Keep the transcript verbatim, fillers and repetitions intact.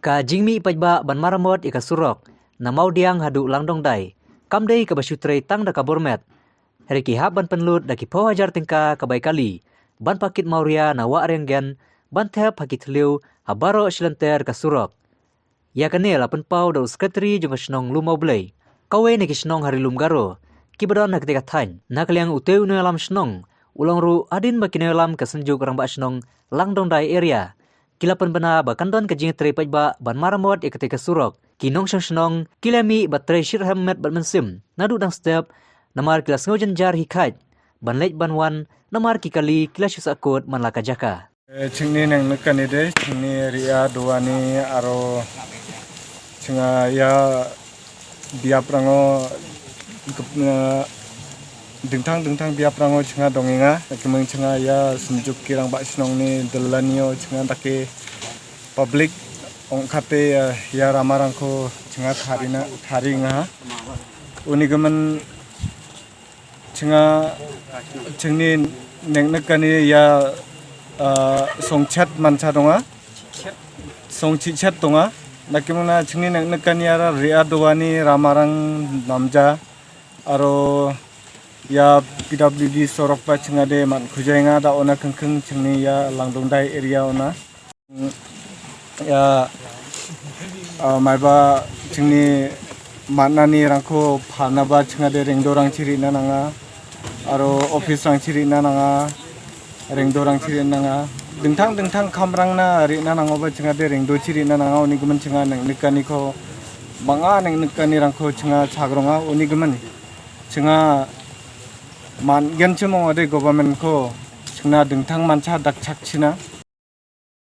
Ka jingmi paidbah ban maramot ika surok, namau diang hadu langdong dai, kam dei ka basutrei tang da ka bormet. Riki hap ban penlut da ki pau hajar tingka ka bai kali, ban pakit mauria na wa renggen, ban thep haki thliu, ha baro silenter ka surok. Ia kane la penpau da u sekretari jong ka shnong Lumau Blei. Kawei na ki shnong Hari Lumgaro. Ki badon ha kete ka thain. Na kaliang uteu unu alam shnong. Ulang ru adin ba kine alam ka senjuk rang ba shnong Langdong Dai area. Ki la penbena ba kandon ka jing trei paidbah ban maramot ia kete ka surok. Ki nong shong shnong, ki la mi ba trei shir hem met bat mensim. Nadu dang step, namar ki la sngew jenjar hi khait. Ban leit ban wan, namar ki kali, ki la shu sakut man la ka jaka. Eh, chingni nengnikani de, chingni ria duani aro chinga ia biaprango gip-, eh, dingtang dingtang biaprango chinga dongenga. Kiming chinga ia sinjuk kirang ba shnongni dillanio chinga dake public ongkate, eh, ia ramarangko chinga tarina, taringa. Unigimin chinga chingni nengnikani ia, ah, songchet mancha donga. Songchichet donga. Dakimuna chingni nengnikani ara ria doani ramarang namja. Aro ia P W D sorok ba chingade man kujainga da ona kengkeng chingni ia Langdongdai area ona. Ia, ah, maiba chingni man·anirangko palnaba chingade rengdorangchi rina nanga, aro office-rangchi rina nanga, rengdorangchi rina nanga. Dingtang dingtang kamrangna rina nangoba chingade rengdochi rina nanga, unigimin chinga nengnikaniko bang·a nengnikanirangko chinga chagronga, unigimin chinga man·genchim ong·ode government-ko chingna dingtang mancha dakchakchina.